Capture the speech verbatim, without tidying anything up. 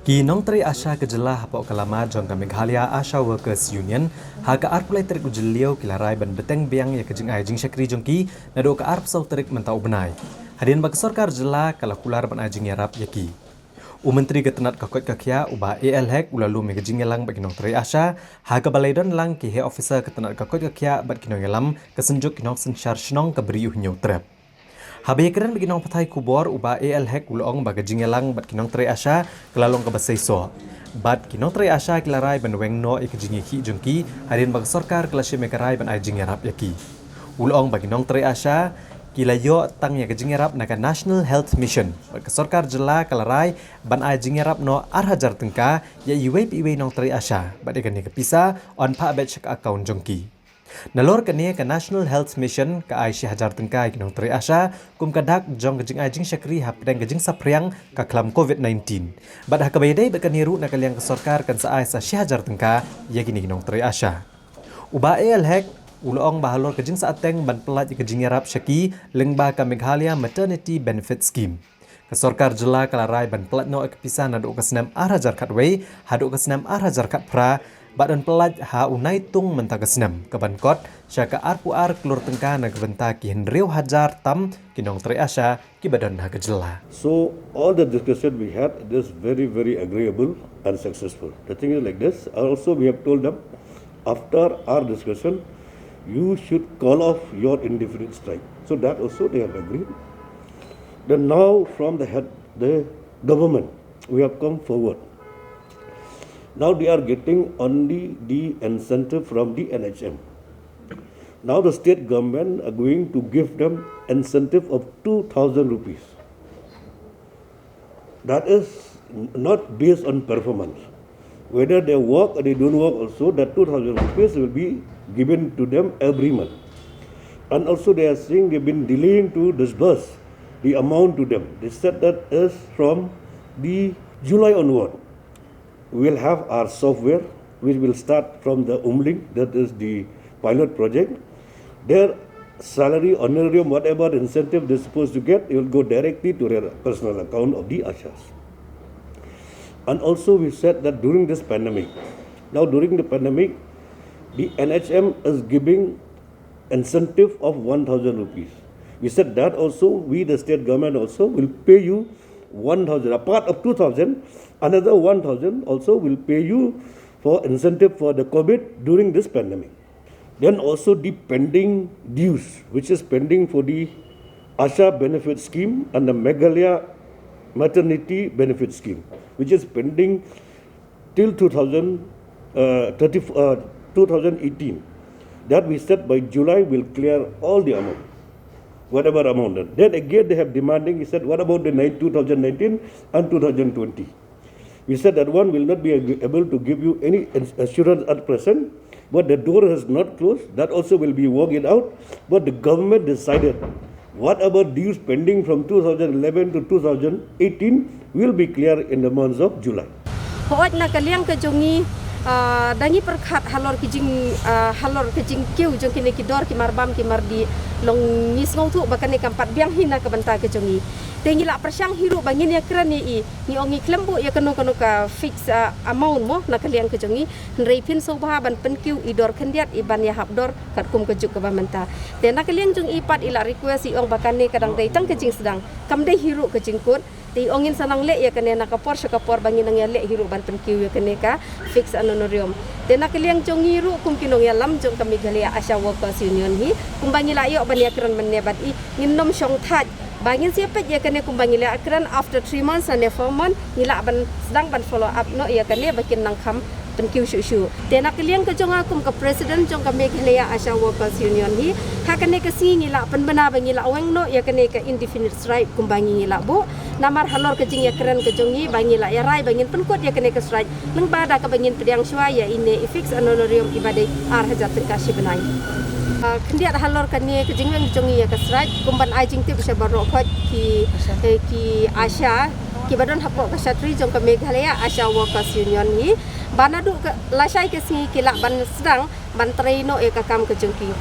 Ki nongtrei ASHA ka jylla hapoh ka lama jong ka Meghalaya ASHA Workers Union, ha ka arphew lai tarik u Jylliew ki la rai ban bteng biang ïa ka jingai jingshakri jong ki naduh ka arphew saw tarik mynta u bnai, hadien ba ka sorkar jylla ka la kular ban ai jingïarap ïa ki. U Myntri ka tnat ka koit ka khiah, u Bah A L Hek, u la lum ïa ka jingïalang bad ki nongtrei ASHA ha kaba la ïadon lang ki heh officer ka tnat ka koit ka khiah bad ki nongïalam ka Synjuk ki Nongsynshar Shnong ka Bri u Hynñiewtrep. Haba ïakren bad ki nongpathai khubor, u Bah A L Hek u la ong ba ka jingïalang bad ki nongtrei ASHA ka la long kaba seisoh, bad ki nongtrei ASHA ki la rai ban weng noh ïa ka jingïakhih jong ki hadien ba ka sorkar ka la shim ïa ka rai ban ai jingïarap ïa ki. U la ong ba ki nongtrei ASHA ki la ïoh tang ïa ka jingïarap na ka National Health Mission, bad ka sorkar jylla ka la rai ban ai jingïarap noh ar hajar tyngka ïa iwei pa iwei nongtrei ASHA, bad ïa kane ka pisa yn phah beit sha ka account jong ki. Nalor kane, ka National Health Mission ka ai shi hajar tyngka ïa ki nongtrei ASHA kum ka dak jong ka jingai jingshakri hapdeng ka jingsaphriang ka khlam COVID nineteen. Bad ha kaba ïadei bad kane ruh, na ka liang ka sorkar kan sa ai sa shi hajar tyngka ïa kine ki nongtrei ASHA. U Bah A L Hek u la ong ba halor ka jingsahteng ban pyllait ïa ka jingïarap sha ki lyngba ka Meghalaya Maternity Benefit Scheme, ka sorkar jylla ka la rai ban pyllait noh ïa ka pisa naduh ka snem ar hajar khatwei haduh ka snem ar hajar khatphra, bad yn pyllait ha u Naitung mynta ka snem, kaban kot sha ka arphew ar klur tyngka na ka bynta ki hynriew hajar tam ki nongtrei ASHA kiba don ha ka jylla. So all the discussion we had, it is very, very agreeable and successful. The thing is like this. Also, we have told them, after our discussion, you should call off your indefinite strike. So that also they have agreed. Then now from the head, the government, we have come forward. Now they are getting only the incentive from the N H M. Now the state government are going to give them incentive of two thousand rupees. That is not based on performance. Whether they work or they don't work also, that two thousand rupees will be given to them every month. And also they are saying they've been delaying to disburse the amount to them. They said that is from the July onward. We'll have our software, which will start from the Umling, that is the pilot project. Their salary, honorarium, whatever incentive they're supposed to get, it will go directly to their personal account of the ASHAs. And also we said that during this pandemic, now during the pandemic, the N H M is giving incentive of one thousand rupees. We said that also, we, the state government also, will pay you one thousand, a part of two thousand, another one thousand also will pay you for incentive for the COVID during this pandemic. Then also the pending dues, which is pending for the ASHA benefit scheme and the Meghalaya maternity benefit scheme, which is pending till two thousand, uh, thirty, uh, two thousand eighteen. That we said by July we'll clear all the amount, whatever amount. Then again they have demanding, he said, what about the nine, two thousand nineteen and two thousand twenty? We said that one will not be ag-, able to give you any ins-, assurance at present, but the door has not closed. That also will be worked it out. But the government decided whatever dues pending from two thousand eleven to two thousand eighteen will be clear in the months of July. Hooid, na ka liang ka jong ngi, ah, da ngi pyrkhat halor ki jing, ah, halor ka jingkiew jong kine ki dor ki marbam ki mardih, long ngi sngewthuh ba kane kam pat biang hi na ka bynta ka jong ngi. Te ngi la pyrshang hi ruh ba ngin ïakren ïa i, ngi ong ngi khlem buh ïa kano kano ka fix, ah, amount mo na ka liang ka jong ngi. Hynrei phin sngewbha ban pynkiew i dor khyndiat i ban ïahap dor katkum ka juk kaba mynta. Te na ka liang jong i pat i la request, i ong ba kane ka dang dei tang ka jingsdang, kam dei hi ruh ka jingkut. Te i ong ngin sa nang leh ïa kane na ka por sha ka por ba ngin nang ïaleh hi ruh ban pynkiew ïa kane ka fixed honorarium. Te na ka liang jong ngi ruh kum ki nongïalam jong ka Meghalaya ASHA Workers Union hi, kumba ngi la ïoh ban ïakren mynne bad i, ngin nym shong thait ba ngin sa ïapeit ïa kane kumba ngi la ïakren, after three months ne four months ngi lah ban sdang ban follow up noh ïa kane ba kin nang kham pynkiew shuh shuh. Te na ka liang ka jong nga kum ka president jong ka Meghalaya ASHA Workers Union hi, ha kane ka sngi ngi la pynbna ba ngi la weng noh ïa kane ka indefinite strike kumba ngi, ngi la buh. Namar halor ka jingïakren ka jong ngi ba ngi la ïarai ba ngin pynkut ïa kane ka strike lyngba da kaba ngin pdiang shuwa ïa ine i fixed honorarium iba dei ar hajar tyngka shi bnai. Ah, khyndiat halor kane ka jingweng jong ngi ïa ka strike, kum ban ai jingtip sha baroh khoit ki, eh, ki ASHA kiba don hapoh ka shatri jong ka Meghalaya ASHA Workers Union hi, ba naduh ka lashai ka sngi ki lah ban sdang ban trei noh ïa ka kam ka jong ki.